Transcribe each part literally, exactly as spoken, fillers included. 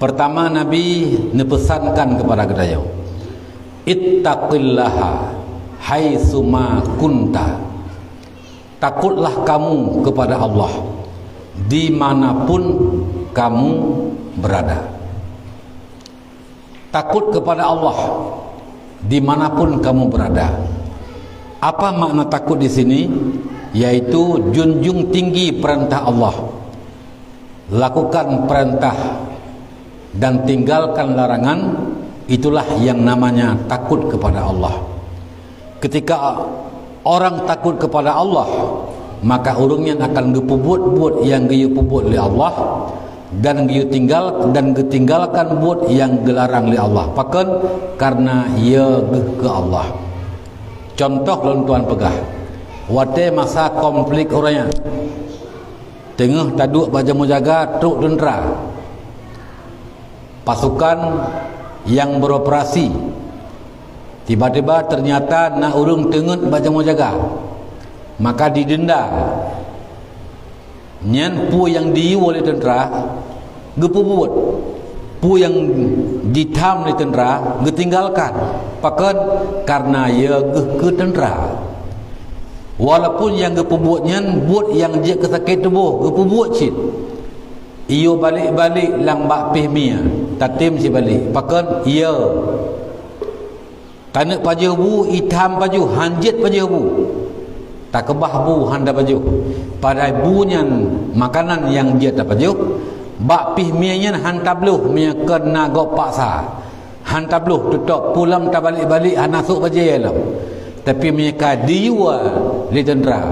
Pertama, Nabi neupeusankan kepada geutanyoe, "Ittaqillaha haitsuma kunta." Takutlah kamu kepada Allah di mana pun kamu berada. Takut kepada Allah di mana pun kamu berada. Apa makna takut di sini? Yaitu junjung tinggi perintah Allah. Lakukan perintah dan tinggalkan larangan, itulah yang namanya takut kepada Allah. Ketika orang takut kepada Allah, maka ureuëng nyan akan geupeubuet buet nyang geuyue peubuet lé Allah, dan geuyue tinggal, dan geutinggalkan buet nyang geularang lé Allah. Pakon? Karena yö geuh keu Allah. Contoh lôn tuan peugah, watée masa konflik uroe nyan, teungoh taduek bak jamur jaga, trok teuntra, pasukan nyang beroperasi. Tiba-tiba ternyata na ureuëng teungeut bak jamur jaga, maka didenda. Nyan peue nyang diyue lé teuntra geupeubuet, peue nyang jitham lé teuntra geutinggalkan. Pakon? Karena yö geuh keu teuntra. Walaupun nyang geupeubuet nyan buet nyang jeuet keu sakét tuboh, geupeubuet cit. Iyue balek-balek lam bak péh mie, tatem sibalek. Pakon? Yö. Taneuk pajoh bu, itham pajoh, hanjeuet pajoh bu. Takeubah bu, hana pajoh. Padahai bu nyan makanan nyang jeuet tapajoh. Bak péh mie nyan hana tabloh, meunyoe kon na gob paksa. Hana tabloh, teutap pulang tabalek-balek, hana sôk bajée lom. Tapi meunyoe ka diyue lé teuntra,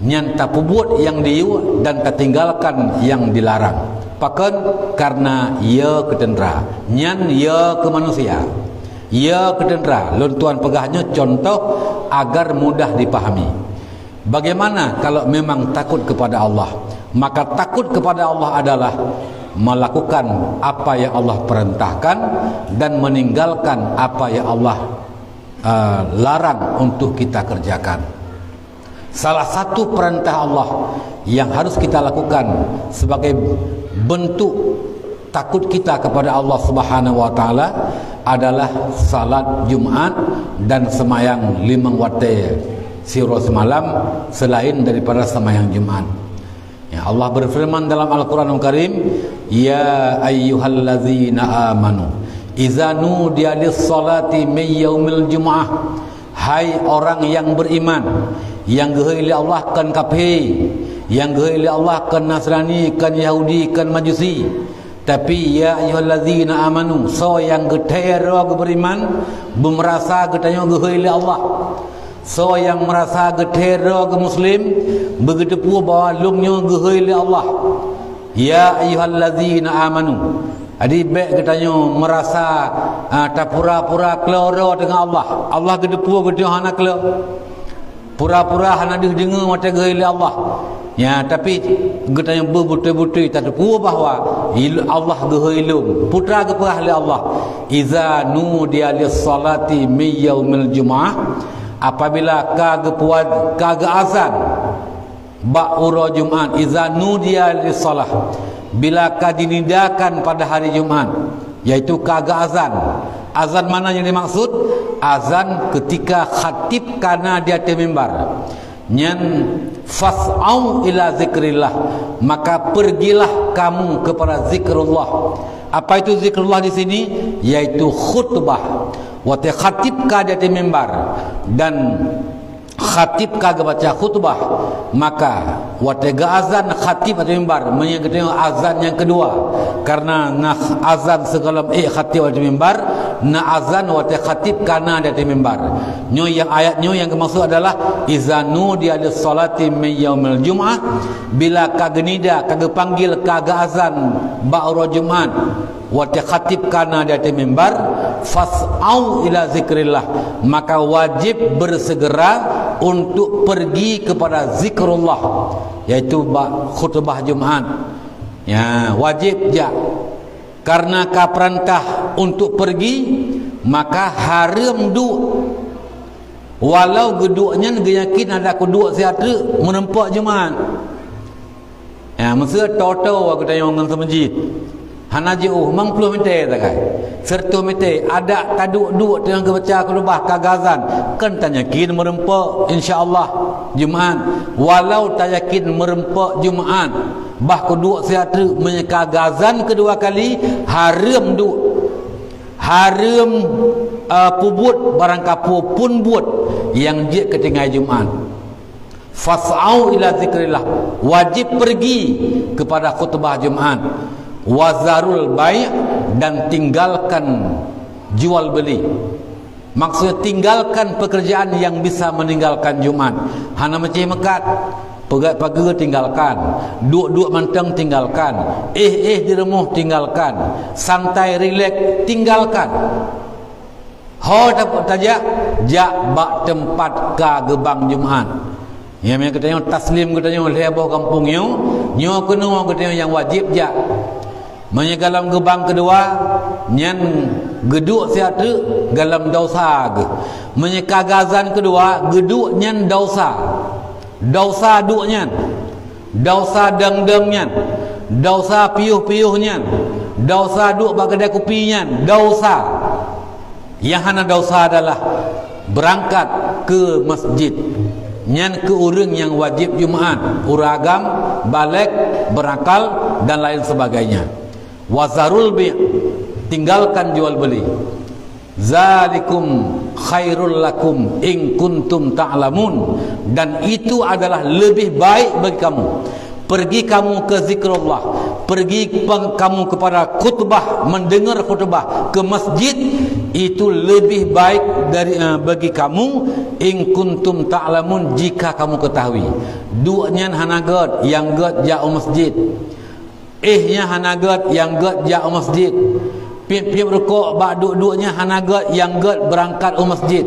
nyan tapeubuet nyang diyue dan tatinggalkan nyang dilarang. Pakon? Karena yö keu teuntra. Nyan yö keu manusia. Yö keu teuntra. Lôn tuan peugah nyoe contoh agar mudah dipahami. Bagaimana kalau memang takut kepada Allah? Maka takut kepada Allah adalah melakukan apa yang Allah perintahkan dan meninggalkan apa yang Allah, eh, larang untuk kita kerjakan. Salah satu perintah Allah yang harus kita lakukan sebagai bentuk takut kita kepada Allah Subhanahu wa Taala adalah salat Jumat dan semayang limong watée siuroe simalam selain daripada semayang Jumat. Ya, Allah berfirman dalam Al-Quranul Karim, "Ya ayyuhallazina amanu, iza nudiya lis-salati min yaumil jumu'ah." Hai orang yang beriman, nyang geuhôi lé Allah kon kafé, nyang geuhôi lé Allah kon Nasrani, kon Yahudi, kon Majusi. Tapi, ya ayyuhallazina amanu, soe nyang geuthée droe geubeuriman, beumeurasa geutanyoe geuhôi lé Allah. Soe nyang meurasa geuthée droe geumuslim, beugeuteupeue bahwa lôn nyoe geuhôi lé Allah. Ya ayyuhallazina amanu. Jadi bék geutanyoe meurasa, ah, tapura-pura kloro deungon Allah. Allah geuteupeue geutanyoe hana kloro. Pura-pura hana deuh deungoe watée geuhôi lé Allah. Ya, tapi geutanyoe beubeutôi-beutôi tateupeue bahwa il-, Allah geuhôi lôn. Peue teuma geupeugah lé Allah, "Iza nudiya lis-salati min yaumil jumu'ah," apabila ka geupuat, ka geuazan bak uroe Jumat, "Iza nudiya lis-salah," bila ka dinidakan pada hari Jumat, yaitu ka geuazan. Azan mana nyang dimaksud? Azan ketika khatib kana di ateueh mimbar. Nyan, "Fas'au ila zikrillah," maka pergilah kamu kepada zikrullah. Apa itu zikrullah di sini? Yaitu khutbah. Watée khatib ka di ateueh mimbar dan khatib ka geubaca khutbah, maka watée geuazan khatib ateueh mimbar, meunyoe geutanyoe azan nyang keudua, karena na azan sigohlom ék khatib ateueh mimbar, na azan watée khatib kana di ateueh mimbar. Nyoe nyang ayat nyoe nyang geumaksud adalah, "Iza nudiya lis-salati min yaumil jumu'ah," bila ka geunida, ka geupanggil, ka geuazan bak uroe Jumat. Watée khatib kana di ateueh mimbar, "Fas'au ila zikrillah," maka wajib bersegera untuk pergi kepada zikrullah, yaitu bak khutbah Jumat. Ya, wajib jak. Karena ka peurintah untuk pergi, maka hareuem duek. Walau geuduek nyan geuyakin ada kuduek siat treuk meureumpok Jumat. Ya, meuseu toto geutanyoe ngon seumeujid. Hana jiôh, limong ploh mètè sagai. Siratoh mètè, adak taduek-duek teungoh geubaca khutubah ka gazan, kan tanyakin meureumpok, insya Allah, Jumat. Walau tayakin meureumpok Jumat, bah kuduek siat treuk, meunyoe ka gazan keudua kali, hareuem duek. Hareuem, eh, peubuet barang kapeue pun buet nyang jeuet keu tinggai Jumat. Fas'au ila zikrillah, wajib pergi kepada khutbah Jumat. Wazarul bai', dan tinggalkan jual beli. Maksudnya, tinggalkan pekerjaan yang bisa meninggalkan Jumat. Hana meucéh meukat. Peugét pageue tinggalkan. Duek-duek mantong tinggalkan. Éh-éh di rumoh tinggalkan. Santai, rilek, tinggalkan. Ho ta-, tajak, jak bak teumpat ka geubang Jumat. Nyang, nyang geutanyoe taslim geutanyoe lhèe boh gampông nyoe, nyoe keunoe geutanyoe nyang wajéb jak. Meunyoe gohlom geubang keudua, nyan geuduek siat treuk gohlom desya geuh. Meunyoe ka gazan keudua, geuduek nyan desya. Desya duek nyan. Desya dong-dong nyan. Desya piôh-piôh nyan. Desya duek bak keudè kupi nyan. Desya. Nyang hana desya adalah beurangkat keu masjid. Nyan keu ureuëng nyang wajéb Jumat, ureuëng agam, balek, beurakal, dan lain sebagainya. Wazarul bai', tinggalkan jual beli. Zalikum khairul lakum in kuntum ta'lamun, dan itu adalah lebih baik bagi kamu. Pergi kamu ke zikrullah, pergi peng-, kamu kepada khutbah, mendengar khutbah ke masjid, itu lebih baik dari, eh, bagi kamu, in kuntum ta'lamun, jika kamu ketahui. Duek nyan hana gét, nyang gét jak u masjid. Éh nyan hana gét, nyang gét jak u masjid. Piep-piep rukok bak duek-duek nyan hana gét, nyang gét beurangkat u masjid.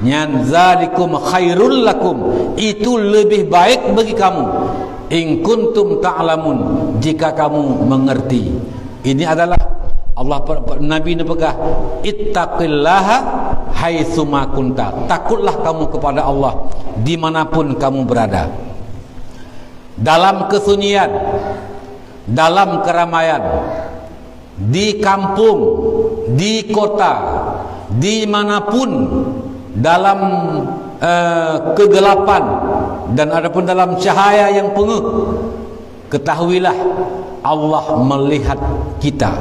Nyan zalikum khairul lakum, itu lebih baik bagi kamu. In kuntum ta'lamun, jika kamu mengerti. Ini adalah Allah pe-, pe-, Nabi neupeugah, "Ittaqillaha haitsuma kunta." Takutlah kamu kepada Allah dimanapun kamu berada. Dalam kesunyian, dalam keramaian, di kampung, di kota, di manapun, dalam, eh, kegelapan, dan adapun dalam cahaya yang peungeuh, ketahuilah Allah melihat kita.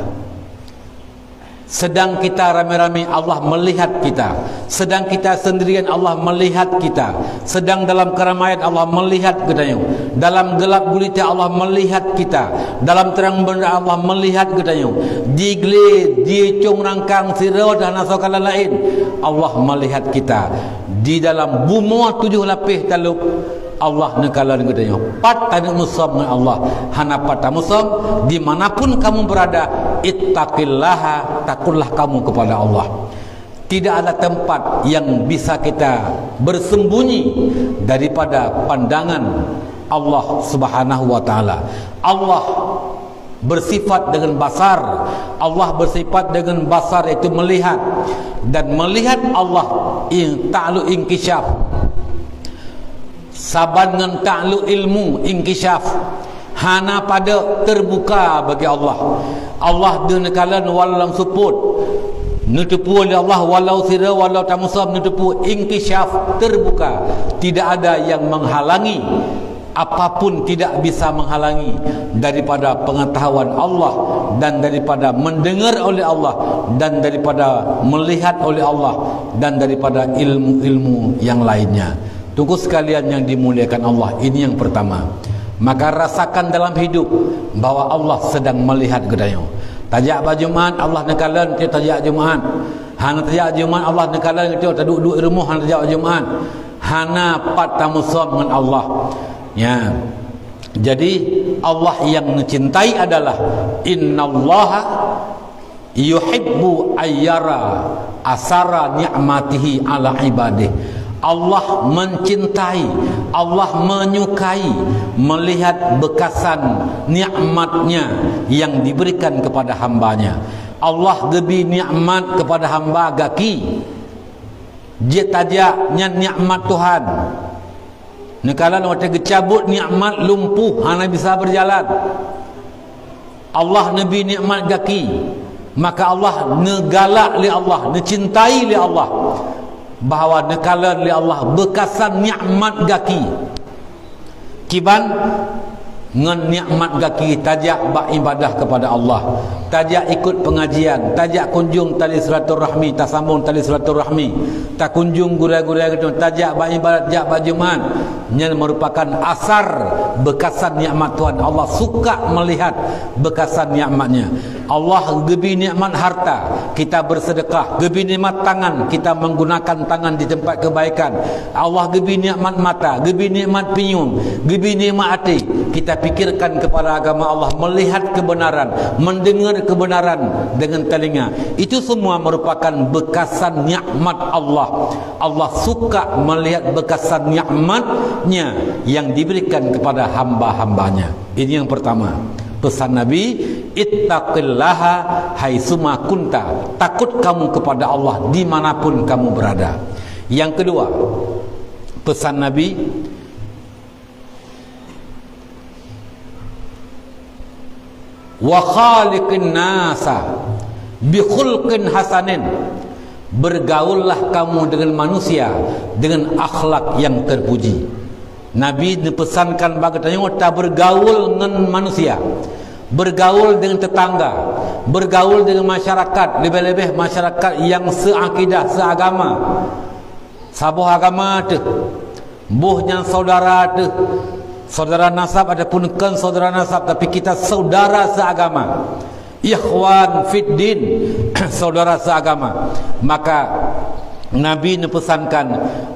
Sedang kita ramai-ramai, Allah melihat kita. Sedang kita sendirian, Allah melihat kita. Sedang dalam keramaian, Allah melihat geutanyoe. Dalam gelap gulita, Allah melihat kita. Dalam terang benderang, Allah melihat geutanyoe. Di glé, di cong rangkang, sidroe dan hana soe kalon laén, Allah melihat kita. Di dalam bumoe tujoh lapéh talop, Allah neukalon geutanyoe. Pat taneuk musom ngon Allah? Hana pat tamusom. Dimanapun kamu berada, ittaqillaha, takutlah kamu kepada Allah. Tidak ada tempat yang bisa kita bersembunyi daripada pandangan Allah Subhanahu wa Ta'ala. Allah bersifat dengan basar. Allah bersifat dengan basar, yaitu melihat. Dan melihat Allah in-, takluk inkishaf. Saban ngon takluk ilmu inkishaf. Hana padub, terbuka bagi Allah. Allah deuh neukalon walau lam seupôt. Neuteupeue lé Allah walau sidroe, walau tamusom neuteupeue, inkishaf, terbuka. Tidak ada yang menghalangi. Apapun tidak bisa menghalangi daripada pengetahuan Allah dan daripada mendengar oleh Allah dan daripada melihat oleh Allah dan daripada ilmu-ilmu yang lainnya. Teungku sekalian yang dimuliakan Allah, ini yang pertama. Maka rasakan dalam hidup bahwa Allah sedang melihat geutanyoe. Tajak bak Jumat, Allah neukalon tiep tajak Jumat. Hana tajak Jumat, Allah neukalon geutanyoe, taduek-duek rumoh hana tajak Jumat. Hana pat tamusom ngon Allah. Ya. Jadi, Allah yang neucintai adalah, "Innallaha yuhibbu ayyara asara ni'matihi ala ibadih." Allah mencintai, Allah menyukai melihat bekasan nikmat-Nya yang diberikan kepada hamba-Nya. Allah geubri nikmat kepada hamba gaki. Jeuet tajak, nyan nikmat Tuhan. Neukalon watée geucabut nikmat, lumpuh, hana bisa beujalan. Allah neubri nikmat gaki, maka Allah neugalak lé Allah, neucintai lé Allah, bahwa neukalon lé Allah beukasan nikmat gaki. Kiban ngon nikmat gaki tajak bak ibadah kepada Allah, tajak ikut pengajian, tajak kunjung tali silaturahmi, tasambong tali silaturahmi, takunjung gurée-gurée geutanyoe, tajak bak ibadat, jak bak Jumat. Nyan merupakan asar beukasan nikmat Tuhan. Allah suka melihat beukasan nikmat-Nya. Allah geubri nikmat harta, kita bersedekah, geubri nikmat tangan, kita menggunakan tangan di tempat kebaikan. Allah geubri nikmat mata, geubri nikmat pinyueng, geubri nikmat até, kita pikirkan kepada agama Allah, melihat kebenaran, mendengar kebenaran dengan telinga. Itu semua merupakan beukasan nikmat Allah. Allah suka melihat beukasan nikmat-Nya yang diberikan kepada hamba-hamba-Nya. Ini yang pertama. Pesan Nabi, "Ittaqillaha haitsuma kunta." Takut kamu kepada Allah di mana pun kamu berada. Yang kedua, pesan Nabi, "Wa khaliqin nasa bi khulqin hasanin." Bergaullah kamu dengan manusia dengan akhlak yang terpuji. Nabi neupesankan bak geutanyoe tabergaul ngon manusia, bergaul dengan tetangga, bergaul dengan masyarakat, leubeh-leubeh masyarakat nyang seakidah, seagama. Saboh agama teuh, boh nyan saudara teuh, saudara nasab ataupun kon saudara nasab, tapi kita saudara seagama. Ikhwan fid din, saudara seagama. Maka Nabi neupesankan,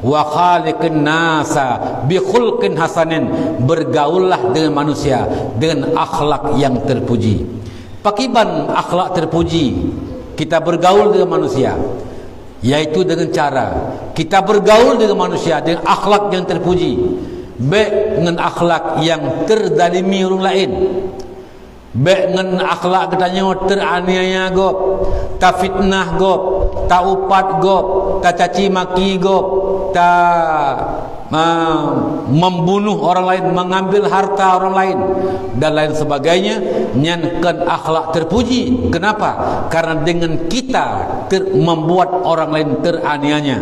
"Wa khaliqin nasa bi khulqin hasanin," bergaullah dengan manusia dengan akhlak yang terpuji. Pakiban akhlak terpuji? Kita bergaul dengan manusia, yaitu dengan cara kita bergaul dengan manusia dengan akhlak yang terpuji. Bék ngon akhlak yang terzalimi ureuëng laén. Bék ngon akhlak geutanyoe teraniaya gob, tafitnah gob, taupat gob, tacaci maki gob, ta, ma, membunuh orang lain, mengambil harta orang lain, dan lain sebagainya. Nyan kon akhlak terpuji. Kenapa? Karena dengan kita ter, membuat orang lain teraniaya.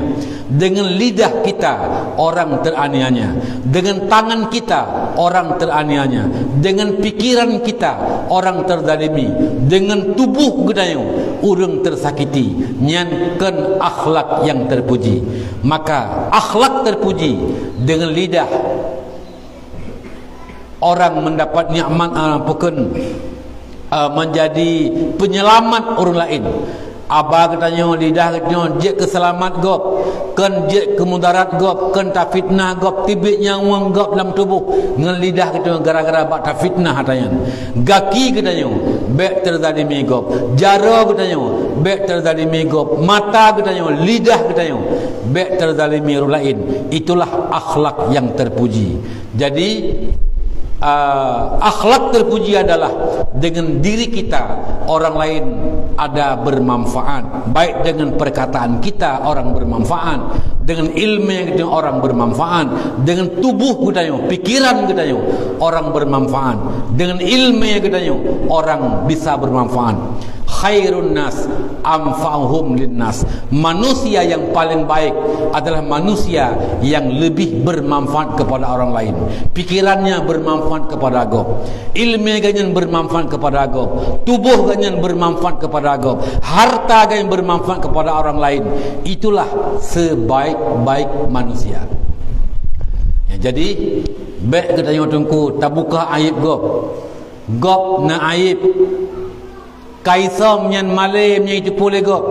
Dengan lidah kita orang teraniaya, dengan tangan kita orang teraniaya, dengan pikiran kita orang terzalimi, dengan tubuh geutanyoe ureuëng tersakiti. Nyan kon akhlak yang terpuji. Maka akhlak terpuji dengan lidah orang mendapat nikmat, ah, pukon, ah, menjadi penyelamat ureuëng laén. Aba geutanyoe, lidah geutanyoe jeuet keu seulamat gob, kon jeuet keu mudarat gob, kon tafitnah gob, teubiet nyawöng gob lam tuboh ngon lidah geutanyoe gara-gara bak tafitnah ata nyan. Gaki geutanyoe bék teuzalimi gob, jaroe geutanyoe bék teuzalimi gob, mata geutanyoe, lidah geutanyoe bék teuzalimi ureuëng laén. Itulah akhlak yang terpuji. Jadi, ah, akhlak terpuji adalah dengan diri kita orang lain ada bermanfaat, baik dengan perkataan kita orang bermanfaat, dengan ilmu kita orang bermanfaat, dengan tubuh kita, pikiran kita orang bermanfaat, dengan ilmu kita orang bisa bermanfaat. Khairun nas anfa'uhum linnas. Manusia yang paling baik adalah manusia yang lebih bermanfaat kepada orang lain. Pikirannya bermanfaat kepada gob. Ilmu geutanyoe bermanfaat kepada gob. Tubuh geutanyoe bermanfaat kepada gob. Harta geutanyoe bermanfaat kepada orang lain. Itulah sebaik-baik manusia. Ya, jadi, bék geutanyoe teungku tabuka aib gob. Gob na aib. Kaisom nyan malée meunyoe jiteupeue lé gob,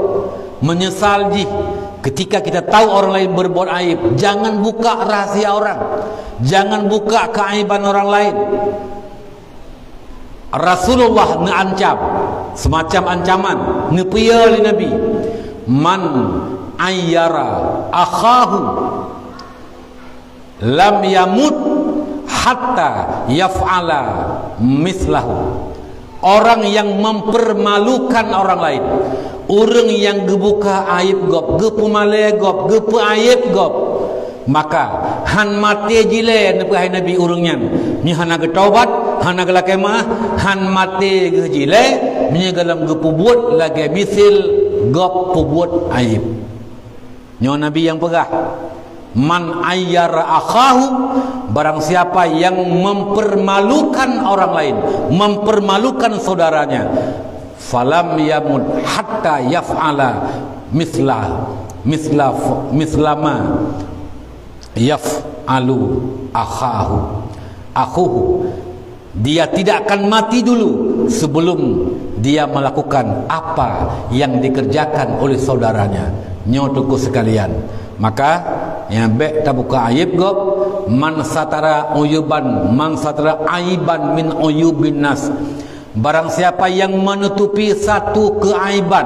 meunyeusal jih ketika kita tahu orang lain berbuat aib. Jangan buka rahasia orang, jangan buka keaiban orang lain. Rasulullah neuancam, semacam ancaman, neupeue lé Nabi, "Man ayyara akhahu lam yamut hatta yaf'ala mislahu." Orang yang mempermalukan orang lain, ureuëng nyang geubuka aib gob, geupeumalée gob, geupeuaib gob, maka han maté jilée, neupeue hai Nabi, ureuëng nyan, nyoe hana geutaubat, Hana geulakée meu'ah, han maté geuh jilée, meunyoe gohlom geupeubuet lagée miseue gob peubuet aéb. Nyoe Nabi nyang peugah, "Man ayyara akhahu," barang siapa yang mempermalukan orang lain, mempermalukan saudaranya, "falam yamut hatta yaf'ala misla, misla, mislama yaf'alu akhahu, akhuhu." Dia tidak akan mati dulu sebelum dia melakukan apa yang dikerjakan oleh saudaranya. Nyoe teungku sekalian. Maka, ya, bék tabuka aéb gob, man satara uyuban, man satara aiban min uyubin nas. Barang siapa yang menutupi satu keaiban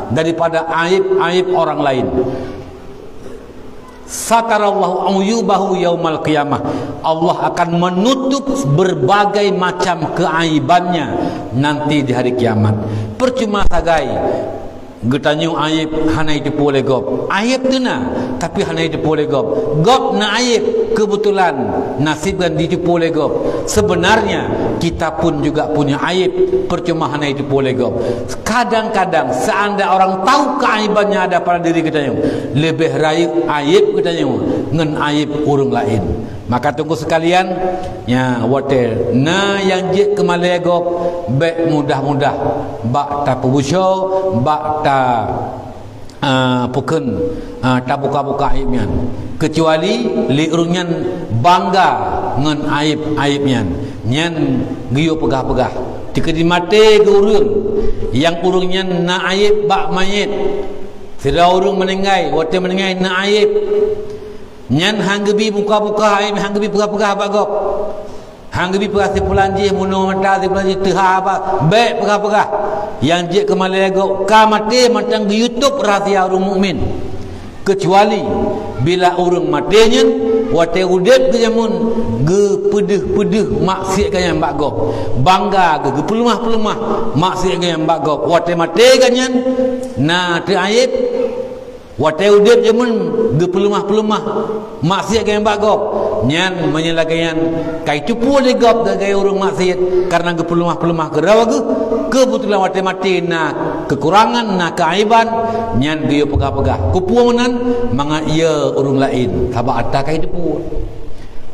daripada aib-aib orang lain, satarallahu uyubahu yaumal qiyamah. Allah akan menutup berbagai macam keaibannya nanti di hari kiamat. Percuma sagai geutanyoe aib hana jiteupeue lé gob. Aib teuh na, tapi hana jiteupeue lé gob. Gob na aib, kebetulan nasib nyan jiteupeue lé gob. Sebenarnya kita pun juga punya aib, percuma hana jiteupeue lé gob. Kadang-kadang seandai orang tahu keaiban yang ada pada diri geutanyoe, leubeh rayeuk aib geutanyoe ngon aib ureuëng laén. Maka teungku sekalian, ya, watée na nyang jeuet keu malée gob, bék mudah-mudah bak tapeubusoe, bak ta, ah, peukheun, ah, tabuka-buka aib nyan. Keucuali lé ureuëng nyan bangga ngon aib-aib nyan, nyan geuyue peugah-peugah. Teukeudi maté geu ureuëng, nyang ureuëng nyan na aib bak manyét. Sidroe ureuëng meuninggai, watée meuninggai na aib. Nyan han geubi buka-buka aib, han geubi peugah-peugah bak gob. Han geubi peugah si pulan jih, munoe mata si pulan jih, teuha ba, bék peugah-peugah. Nyang jeuet keu malée gob ka maté mantong geuyue tôb rahsia ureuëng mukmin. Keucuali bila ureuëng maté nyan, watée udeb geuh jameun, geupeudeuh-peudeuh maksiat geuh nyan bak gob. Bangga geuh, geupeuleumah-peuleumah maksiat geuh nyan bak gob. Watée maté geuh nyan, na teuh aib. Watée udeb jameun geupeuleumah-peuleumah maksiat geuh nyan bak gob. Nyan meunyoe lagée nyan ka jiteupeue lé gob geutanyoe ureuëng maksiat, kareuna geupeuleumah-peuleumah keudroe geuh, keubeutulan watée maté na keukurangan, na keuaiban, nyan geuyue peugah-peugah. Keupeue meunan? Mangat ie ureuëng laén, sabab atra ka jiteupeue.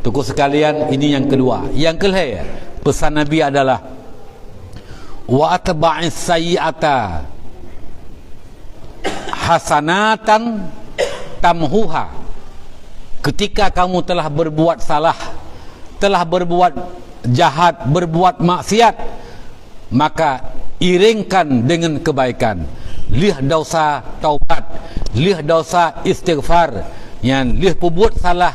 Teungku sekalian, ini yang kedua. Yang keulhée, pesan Nabi adalah, "Wa atba'is sayyi'ata hasanatan tamhuha." Ketika kamu telah berbuat salah, telah berbuat jahat, berbuat maksiat, maka iringkan dengan kebaikan. Lheueh desya taubat, lheueh desya istighfar, nyan lheueh peubuet salah,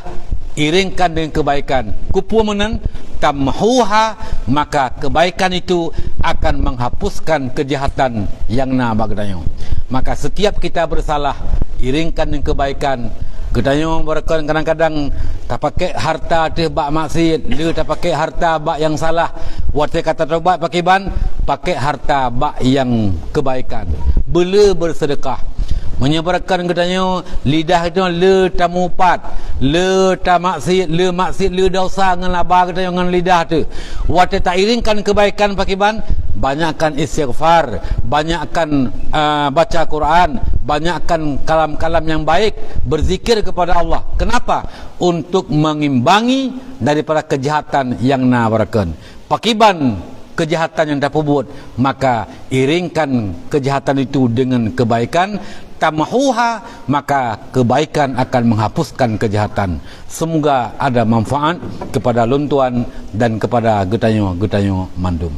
iringkan dengan kebaikan. Keupeue meunan? Tamhuha, maka kebaikan itu akan menghapuskan kejahatan yang na bak geutanyoe. Maka setiap kita bersalah, iringkan dengan kebaikan. Geutanyoe beureukan kadang-kadang tapakék harta teuh bak maksiat, le tapakék harta bak nyang salah. Watée ka tatobat pakriban, pakék harta bak nyang kebaikan. Beule beuseudeukah. Meunyoe beureukan geutanyoe lidah geutanyoe le tamupat, le tamaksiat, le maksiat, le desya ngon laba geutanyoe ngon lidah teuh. Watée tairingkan kebaikan pakriban, banyakkan istighfar, banyakkan, ah, baca Quran, banyakkan kalam-kalam yang baik, berzikir kepada Allah. Kenapa? Untuk mengimbangi daripada kejahatan yang na beureukan. Pakriban kejahatan yang tapeubuet, maka iringkan kejahatan itu dengan kebaikan, tamhuha, maka kebaikan akan menghapuskan kejahatan. Semoga ada manfaat kepada lôn tuan dan kepada geutanyoe, geutanyoe mandum.